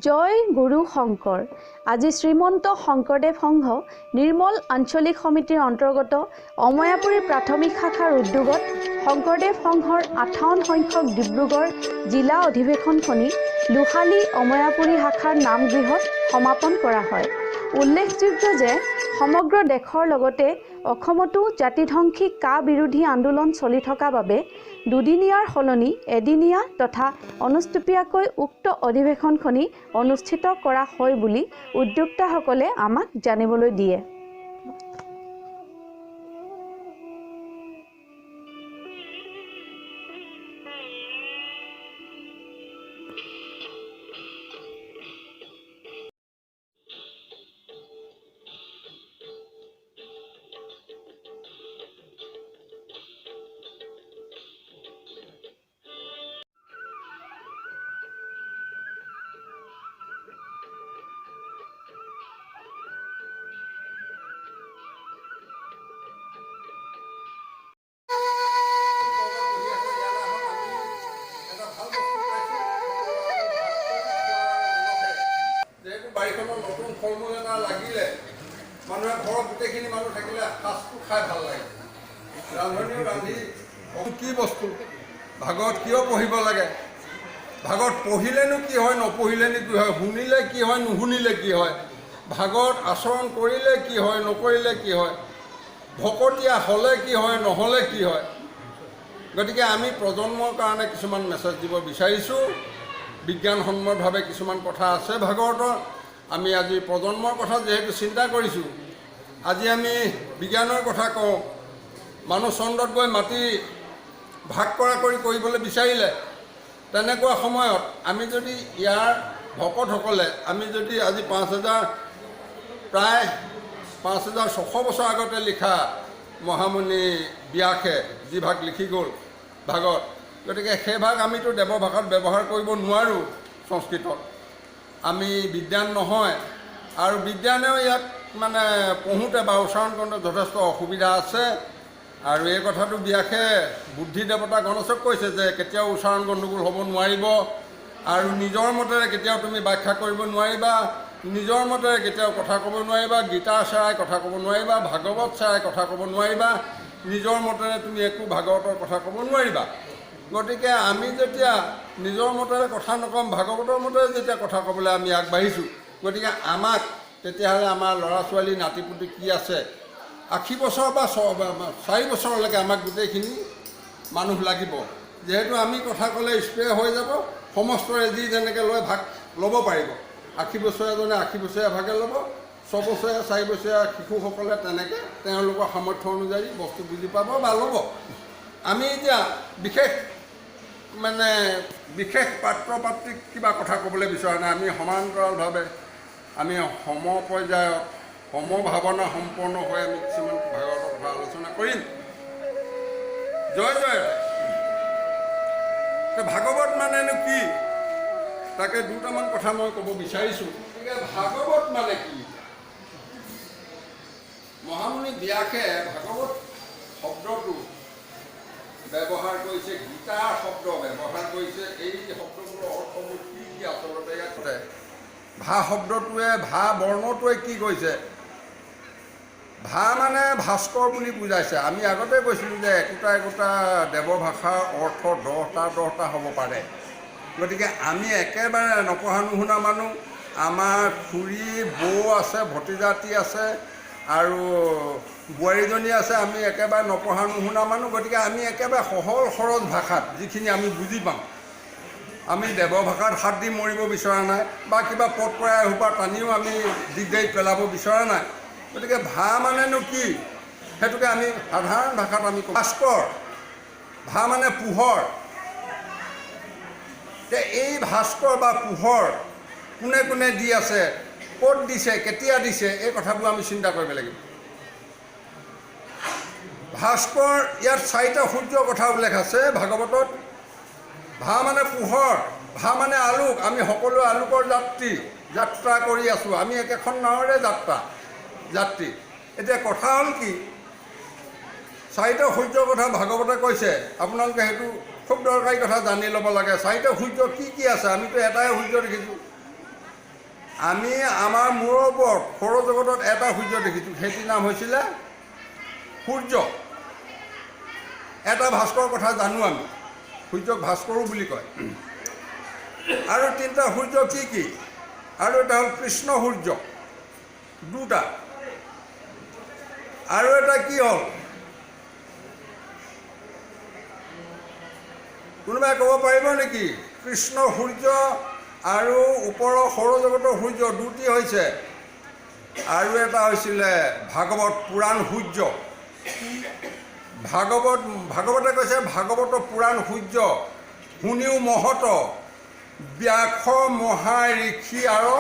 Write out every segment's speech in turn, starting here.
জয় গুৰু শংকৰ। আজি শ্ৰীমন্ত শংকৰদেৱ সংঘ নিৰ্মল আঞ্চলিক সমিতিৰ অন্তৰ্গত অময়াপুৰী প্ৰাথমিক শাখাৰ উদ্যোগত শংকৰদেৱ সংঘৰ 58 সংখ্যক ডিব্ৰুগড় জিলা অধিৱেশনখনি লোহালী অময়াপুৰী শাখাৰ নামগৃহত সমাপন কৰা হয়। উল্লেখযোগ্য যে সমগ্ৰ দেশৰ লগতে অসমতো জাতিধ্বংসী কা বিৰোধী আন্দোলন চলি থকা বাবে দুদিনীয়াৰ সলনি এদিনীয়া তথা অনুষ্টুপীয়াকৈ উক্ত অধিৱেশনখনি অনুষ্ঠিত কৰা হয় বুলি উদ্যোক্তাসকলে আমাক জানিবলৈ দিয়ে। বাৰীখনৰ নতুন ফল মূল এটা লাগিলে মানুহে ঘৰৰ গোটেইখিনি মানুহ থাকিলে সাজটো খাই ভাল লাগে। ৰান্ধনীও ৰান্ধি কি বস্তু, ভাগৱত কিয় পঢ়িব লাগে, ভাগৱত পঢ়িলেনো কি হয়, নপঢ়িলেনো কি হয়, শুনিলে কি হয়, নুশুনিলে কি হয়, ভাগৱত আচৰণ কৰিলে কি হয়, নকৰিলে কি হয়, ভকতীয়া হ'লে কি হয়, নহ'লে কি হয়। গতিকে আমি প্ৰজন্মৰ কাৰণে কিছুমান মেছেজ দিব বিচাৰিছোঁ। বিজ্ঞানসন্মতভাৱে কিছুমান কথা আছে ভাগৱতৰ। আমি আজি প্ৰজন্মৰ কথা যিহেতু চিন্তা কৰিছোঁ, আজি আমি বিজ্ঞানৰ কথা কওঁ। মানুহ চন্দ্ৰত গৈ মাটি ভাগ কৰা কৰি কৰিবলৈ বিচাৰিলে, তেনেকুৱা সময়ত আমি যদি ইয়াৰ ভকতসকলে আমি যদি আজি 5000 প্ৰায় 5600 বছৰ আগতে লিখা মহামুনি ব্যাসে যি ভাগ লিখি গ'ল ভাগত, গতিকে সেই ভাগ আমিতো দেৱভাষাত ব্যৱহাৰ কৰিব নোৱাৰোঁ। সংস্কৃতত আমি বিজ্ঞান নহয়, আৰু বিজ্ঞানেও ইয়াক মানে পঢ়োঁতে বা উচ্চাৰণ কৰোঁতে যথেষ্ট অসুবিধা আছে। আৰু এই কথাটো ব্যাসে বুদ্ধি দেৱতা গণেশক কৈছে যে কেতিয়াও উচ্চাৰণ গণ্ডগোল হ'ব নোৱাৰিব, আৰু নিজৰ মতেৰে কেতিয়াও তুমি ব্যাখ্যা কৰিব নোৱাৰিবা, নিজৰ মতেৰে কেতিয়াও কথা ক'ব নোৱাৰিবা, গীতা চেৰাই কথা ক'ব নোৱাৰিবা, ভাগৱত চেৰাই কথা ক'ব নোৱাৰিবা, নিজৰ মতেৰে তুমি একো ভাগৱতৰ কথা ক'ব নোৱাৰিবা। গতিকে আমি যেতিয়া নিজৰ মতেৰে কথা নক'ম, ভাগৱতৰ মতেৰে যেতিয়া কথা ক'বলৈ আমি আগবাঢ়িছোঁ, গতিকে আমাক তেতিয়াহ'লে আমাৰ ল'ৰা ছোৱালী নাতি পুতি কি আছে, 80 বছৰ বা 4 বছৰলৈকে আমাক গোটেইখিনি মানুহ লাগিব। যিহেতু আমি কথা ক'লে স্প্ৰে হৈ যাব, সমস্তৰে যি যেনেকৈ লয় ভাগ ল'ব পাৰিব। 80 বছৰীয়া এজনে 80 বছৰীয়া ভাগে ল'ব, 6 বছৰীয়া 4 বছৰীয়া শিশুসকলে তেনেকৈ তেওঁলোকৰ সামৰ্থ্য অনুযায়ী বস্তু বুজি পাব বা ল'ব। আমি এতিয়া বিশেষ মানে বিশেষ পাত্ৰ পাত্ৰীক কিবা কথা ক'বলৈ বিচৰা নাই। আমি সমান্তৰালভাৱে আমি সম পৰ্যায়ত সমভাৱনা সম্পন্ন হৈ আমি কিছুমান ভাগৱতৰ কথা আলোচনা কৰিম। জয় জয়। ভাগৱত মানেনো কি, তাকে দুটামান কথা মই ক'ব বিচাৰিছোঁ। গতিকে ভাগৱত মানে কি? মহামুনি ব্যাসে ভাগৱত শব্দটো ব্যৱহাৰ কৰিছে, গীতাৰ শব্দ ব্যৱহাৰ কৰিছে। এই শব্দবোৰৰ অৰ্থবোৰ কি কি আচলতে ইয়াত ভা শব্দটোৱে, ভা বৰ্ণটোৱে কি কৈছে? ভা মানে ভাস্কৰ বুলি বুজাইছে। আমি আগতে কৈছিলোঁ যে একোটা একোটা দেৱভাষাৰ অৰ্থ 10টা 10টা হ'ব পাৰে। গতিকে আমি একেবাৰে নপঢ়া নুশুনা মানুহ, আমাৰ খুৰী বৌ আছে, ভতিজাতি আছে আৰু বোৱাৰীজনী আছে, আমি একেবাৰে নপঢ়া নুশুনা মানুহ। গতিকে আমি একেবাৰে সহল সৰজ ভাষাত যিখিনি আমি বুজি পাওঁ, আমি দেৱভাষাত হাত দি মৰিব বিচৰা নাই বা কিবা পদ পৰাই সোপা টানিও আমি দিগদাৰীত পেলাব বিচৰা নাই। গতিকে ভা মানেনো কি, সেইটোকে আমি সাধাৰণ ভাষাত আমি ভাস্কৰ, ভা মানে পোহৰ। এই ভাস্কৰ বা পোহৰ কোনে কোনে দি আছে, ক'ত দিছে, কেতিয়া দিছে, এই কথাবোৰ আমি চিন্তা কৰিব লাগিব। ভাস্কৰ ইয়াত 4টা সূৰ্যৰ কথা উল্লেখ আছে ভাগৱতত। ভা মানে পোহৰ, ভা মানে আলোক। আমি সকলো আলোকৰ যাত্ৰী, যাত্ৰা কৰি আছোঁ, আমি একেখন নাৱৰে যাত্ৰী। এতিয়া কথা হ'ল কি, 4টা সূৰ্যৰ কথা ভাগৱতে কৈছে, আপোনালোকে সেইটো খুব দৰকাৰী কথা জানি ল'ব লাগে। 4টা সূৰ্য কি কি আছে? আমিতো এটাই সূৰ্য দেখিছোঁ। আমি আমাৰ মূৰৰ ওপৰত সৌৰজগতত এটা সূৰ্য দেখিছোঁ, সেইটিৰ নাম হৈছিলে সূৰ্য। এটা ভাস্কৰৰ কথা জানো আমি, সূৰ্যক ভাস্কৰো বুলি কয়। আৰু তিনিটা সূৰ্য কি কি? আৰু এটা হ'ল কৃষ্ণ সূৰ্য, দুটা। আৰু এটা কি হ'ল? কোনোবাই ক'ব পাৰিব নেকি? কৃষ্ণ সূৰ্য আৰু ওপৰৰ সৌৰজগতৰ সূৰ্য দুটি হৈছে। আৰু এটা হৈছিলে ভাগৱত পুৰাণ সূৰ্য। ভাগৱতে কৈছে, ভাগৱত পুৰাণ সূৰ্য শুনিও মহত, ব্যাস মহা ঋষি আৰু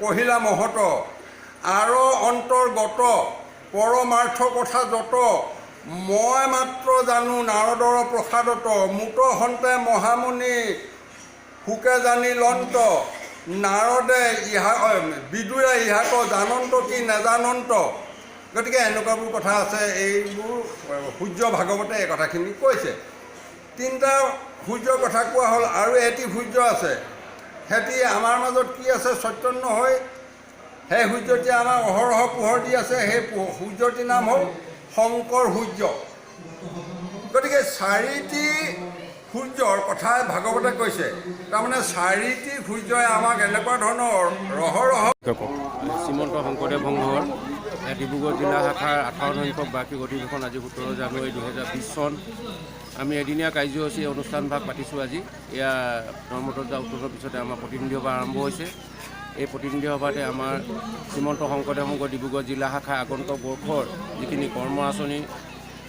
কহিলা মহত, আৰু অন্তৰ্গত পৰমাৰ্থ কথা যত, মই মাত্ৰ জানো নাৰদৰ প্ৰসাদত, মুত হন্তে মহামুনি শোকে জানি লন্ত, নাৰদে ইহা বিদুৰে ইহাক জানন্ত কি নেজানন্ত। গতিকে এনেকুৱাবোৰ কথা আছে। এইবোৰ সূৰ্য ভাগৱতে এই কথাখিনি কৈছে। তিনিটা সূৰ্যৰ কথা কোৱা হ'ল। আৰু এটি সূৰ্য আছে, সেটি আমাৰ মাজত কি আছে, চৈতন্য হৈ সেই সূৰ্যটিয়ে আমাক অহৰহ পোহৰ দি আছে। সেই সূৰ্যটিৰ নাম হ'ল শংকৰ সূৰ্য। গতিকে চাৰিটি সূৰ্যৰ কথা ভাগৱতে কৈছে। তাৰমানে চাৰিটি সূৰ্যই আমাক এনেকুৱা ধৰণৰ ৰহৰহ। শ্ৰীমন্ত শংকৰদেৱ সংঘৰ ডিব্ৰুগড় জিলা শাখাৰ 58 সংখ্যক বাৰ্ষিক অধিৱেশন আজি 17 জানুৱাৰী 2020 চন। আমি এদিনীয়া কাৰ্যসূচী অনুষ্ঠানভাগ পাতিছোঁ আজি। এয়া ধৰ্মধ্বজা উত্তোলনৰ পিছতে আমাৰ প্ৰতিনিধি সভা আৰম্ভ হৈছে। এই প্ৰতিনিধি সভাতে আমাৰ শ্ৰীমন্ত শংকৰদেৱ সংঘ ডিব্ৰুগড় জিলা শাখাৰ আগন্তুক বৰ্ষৰ যিখিনি কৰ্ম আঁচনি,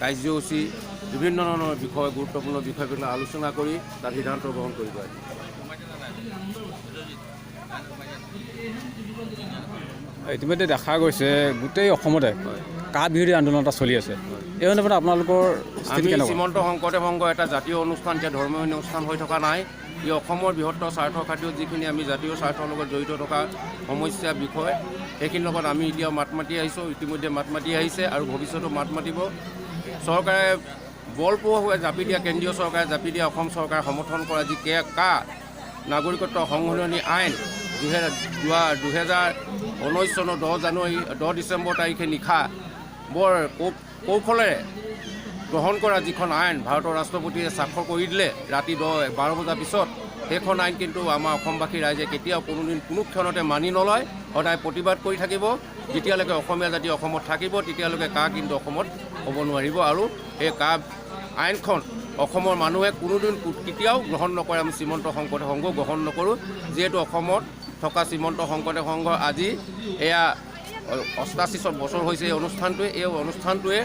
কাৰ্যসূচী, বিভিন্ন ধৰণৰ বিষয়, গুৰুত্বপূৰ্ণ বিষয়বিলাক আলোচনা কৰি তাত সিদ্ধান্ত গ্ৰহণ কৰিব আজি। ইতিমধ্যে দেখা গৈছে গোটেই অসমতে কা বিৰোধী আন্দোলন এটা চলি আছে। এই সন্দৰ্ভত আপোনালোকৰ স্থিতি আমি কেনেকুৱা? শ্ৰীমন্ত শংকৰদেৱ সংঘ এটা জাতীয় অনুষ্ঠান, এতিয়া ধৰ্মীয় অনুষ্ঠান হৈ থকা নাই। ই অসমৰ বৃহত্তৰ স্বাৰ্থৰ খাতিৰত যিখিনি আমি জাতীয় স্বাৰ্থৰ লগত জড়িত থকা সমস্যা বিষয়, সেইখিনিৰ লগত আমি এতিয়াও মাত মাতি আহিছোঁ, ইতিমধ্যে মাত মাতি আহিছে আৰু ভৱিষ্যতেও মাত মাতিব। চৰকাৰে বলপূৰ্বকভাৱে জাপি দিয়া, কেন্দ্ৰীয় চৰকাৰে জাপি দিয়া, অসম চৰকাৰে সমৰ্থন কৰা যি কা নাগৰিকত্ব সংশোধনী আইন 2019 চনৰ 10 ডিচেম্বৰ তাৰিখে নিশা বৰ কৌশলেৰে গ্ৰহণ কৰা যিখন আইন ভাৰতৰ ৰাষ্ট্ৰপতিয়ে স্বাক্ষৰ কৰি দিলে ৰাতি 10-12 বজাৰ পিছত, সেইখন আইন কিন্তু আমাৰ অসমবাসী ৰাইজে কেতিয়াও কোনোদিন কোনো ক্ষণতে মানি নলয়, সদায় প্ৰতিবাদ কৰি থাকিব। যেতিয়ালৈকে অসমীয়া জাতি অসমত থাকিব তেতিয়ালৈকে কা কিন্তু অসমত হ'ব নোৱাৰিব। আৰু সেই কা আইনখন অসমৰ মানুহে কোনোদিন কেতিয়াও গ্ৰহণ নকৰে। আমি শ্ৰীমন্ত শংকৰদেৱ সংঘ গ্ৰহণ নকৰোঁ। যিহেতু অসমত থকা শ্ৰীমন্ত শংকৰদেৱ সংঘ আজি এয়া 88 বছৰ হৈছে এই অনুষ্ঠানটোৱে। এই অনুষ্ঠানটোৱে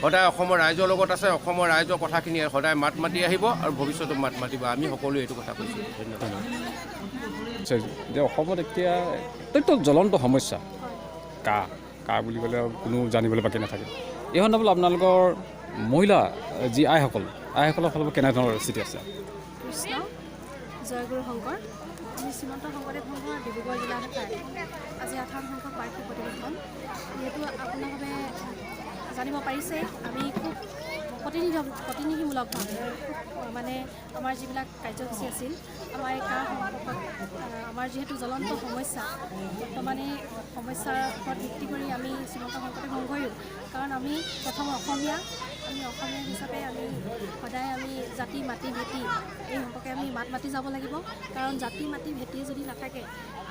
সদায় অসমৰ ৰাইজৰ লগত আছে, অসমৰ ৰাইজৰ কথাখিনি সদায় মাত মাতি আহিব আৰু ভৱিষ্যতেও মাত মাতিব। আমি সকলোৱে এইটো কথা কৈছোঁ। ধন্যবাদ। যে অসমত এতিয়া অত্যন্ত জ্বলন্ত সমস্যা কা কা বুলি ক'লে কোনো জানিবলৈ বাকী নাথাকে। এই সন্দৰ্ভত আপোনালোকৰ মহিলা যি আইসকলৰ ফালৰ পৰা কেনেধৰণৰ স্থিতি আছে? কৃষ্ণ, জয়গুৰু শংকৰ। আমি শ্ৰীমন্ত শংকৰদেৱ সংঘৰ ডিব্ৰুগড় জিলা শাখাৰ আজি 58 সংখ্যক বাৰ্ষিক অধিৱেশন। যিহেতু আপোনালোকে জানিব পাৰিছে, আমি খুব প্ৰতিনিধিমূলকভাৱে খুব মানে আমাৰ যিবিলাক কাৰ্যসূচী আছিল, আমাৰ এই কা সম্পৰ্কত আমাৰ যিহেতু জ্বলন্ত সমস্যা, বৰ্তমানে সমস্যাৰ ওপৰত ভিত্তি কৰি আমি শ্ৰীমন্ত শংকৰদেৱ সংঘয়ো, কাৰণ আমি প্ৰথম অসমীয়া, আমি অসমীয়া হিচাপে আমি সদায় আমি জাতি মাটি ভেটি এই সম্পৰ্কে আমি মাত মাতি যাব লাগিব। কাৰণ জাতি মাটি ভেটি যদি নাথাকে,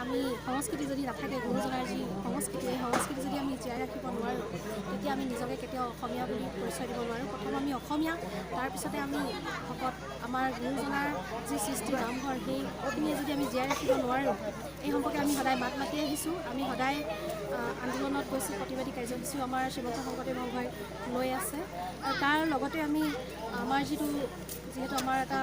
আমি সংস্কৃতি যদি নাথাকে, গুৰুজনাৰ যি সংস্কৃতি, এই সংস্কৃতি যদি আমি জীয়াই ৰাখিব নোৱাৰোঁ, তেতিয়া আমি নিজকে কেতিয়াও অসমীয়া বুলি পৰিচয় দিব নোৱাৰোঁ। প্ৰথম আমি অসমীয়া, তাৰপিছতে আমি ভকত। আমাৰ গুৰুজনাৰ যি সৃষ্টি নামঘৰ, সেইখিনিয়ে যদি আমি জীয়াই ৰাখিব নোৱাৰোঁ, এই সম্পৰ্কে আমি সদায় মাত মাতি আহিছোঁ। আমি সদায় আন্দোলনত গৈছোঁ, প্ৰতিবাদী কাৰ্যসূচীও আমাৰ শ্ৰীমন্ত শংকৰদেৱ সংঘই লৈ আছে। আৰু তাৰ লগতে আমি আমাৰ যিহেতু আমাৰ এটা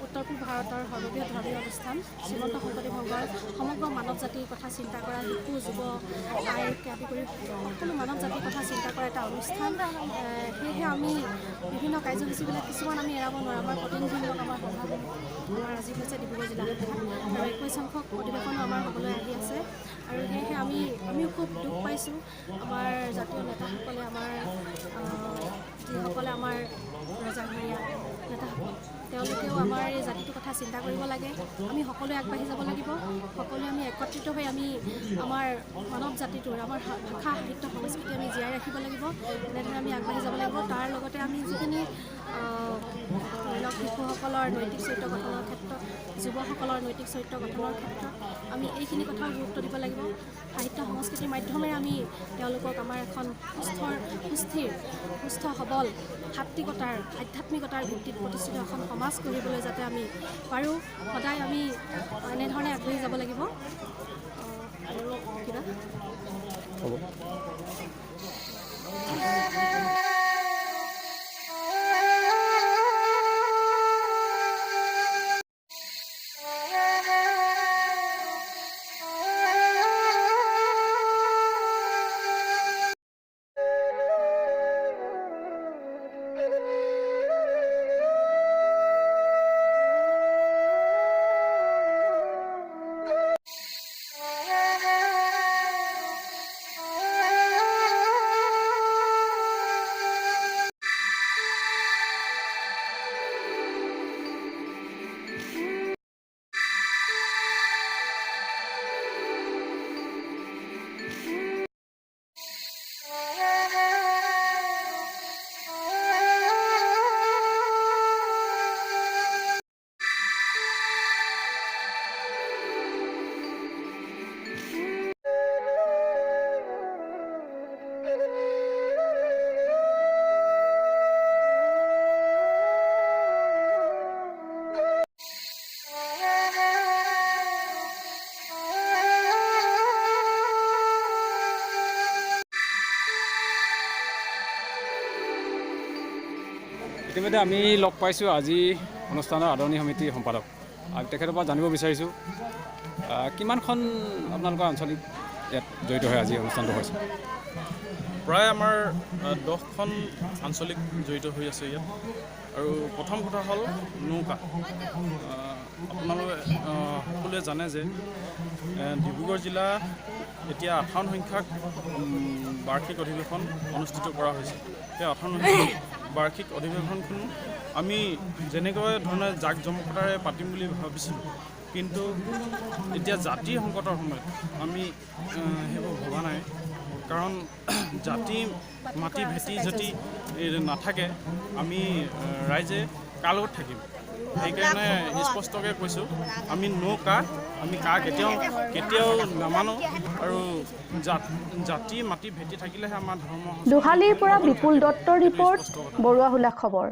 উত্তৰ পূব ভাৰতৰ সৰ্ববৃহৎ ধৰ্মীয় অনুষ্ঠান শ্ৰীমন্ত শংকৰদেৱ সংঘৰ সমগ্ৰ মানৱ জাতিৰ কথা চিন্তা কৰা, শিশু যুৱ আইকে আদি কৰি সকলো মানৱ জাতিৰ কথা চিন্তা কৰা এটা অনুষ্ঠান। সেয়েহে আমি বিভিন্ন কাৰ্যসূচীবিলাক কিছুমান আমি এৰাব নোৱাৰোঁ। আমাৰ প্ৰতিনিধিমূলক আমাৰ সভাসমূহ আমাৰ আজি হৈছে ডিব্ৰুগড় জিলা শাখাত আৰু 21 সংখ্যক অধিৱেশনো আমাৰ হ'বলৈ আহি আছে। আৰু সেয়েহে আমিও খুব দুখ পাইছোঁ। আমাৰ জাতীয় নেতাসকলে, আমাৰ যিসকলে আমাৰ ৰজাঘৰীয়া নেতাসকল, তেওঁলোকেও আমাৰ এই জাতিটোৰ কথা চিন্তা কৰিব লাগে। আমি সকলোৱে আগবাঢ়ি যাব লাগিব। সকলোৱে আমি একত্ৰিত হৈ আমি আমাৰ মানৱ জাতিটোৰ, আমাৰ ভাষা, সাহিত্য, সংস্কৃতি আমি জীয়াই ৰাখিব লাগিব। এনেদৰে আমি আগবাঢ়ি যাব লাগিব। তাৰ লগতে আমি যিখিনি ধৰি লওক শিশুসকলৰ নৈতিক চৰিত্ৰ গঠনৰ ক্ষেত্ৰত, যুৱসকলৰ নৈতিক চৰিত্ৰ গঠনৰ ক্ষেত্ৰত আমি এইখিনি কথাও গুৰুত্ব দিব লাগিব। সাহিত্য সংস্কৃতিৰ মাধ্যমেৰে আমি তেওঁলোকক আমাৰ এখন সুস্থিৰ, সুস্থ সবল, সাত্বিকতাৰ, আধ্যাত্মিকতাৰ ভিত্তিত প্ৰতিষ্ঠিত এখন সমাজ গঢ়িবলৈ যাতে আমি পাৰোঁ, সদায় আমি এনেধৰণে আগবাঢ়ি যাব লাগিব। আৰু কিবা হ'ব। ইতিমধ্যে আমি লগ পাইছোঁ আজি অনুষ্ঠানৰ আদৰণি সমিতিৰ সম্পাদক, আৰু তেখেতৰ পৰা জানিব বিচাৰিছোঁ কিমানখন আপোনালোকৰ আঞ্চলিক ইয়াত জড়িত হৈ আজি অনুষ্ঠানটো হৈছে? প্ৰায় আমাৰ 10খন আঞ্চলিক জড়িত হৈ আছে ইয়াত। আৰু প্ৰথম কথা হ'ল নৌকা। আপোনালোকে সকলোৱে জানে যে ডিব্ৰুগড় জিলা এতিয়া 58 সংখ্যক বাৰ্ষিক অধিৱেশন অনুষ্ঠিত কৰা হৈছে। সেই 58 সংখ্যক বাৰ্ষিক অধিৱেশনখন আমি যেনেকৈ ধৰণে জাক জমকতাৰে পাতিম বুলি ভাবিছিলোঁ, কিন্তু এতিয়া জাতি সংকটৰ সময়ত আমি সেইবোৰ ভবা নাই। কাৰণ জাতি মাটি ভেটি যদি নাথাকে, আমি ৰাইজে কাৰ লগত থাকিম? সেইকাৰণে স্পষ্টকৈ কৈছোঁ, আমি ন কা, আমি কা কেতিয়াও কেতিয়াও নামানো। আৰু জাতি মাটি ভেটি থাকিলেহে আমাৰ ধৰ্ম। দোহালিৰ পৰা বিপুল দত্তৰ ৰিপৰ্ট, বৰুৱাহোলা খবৰ।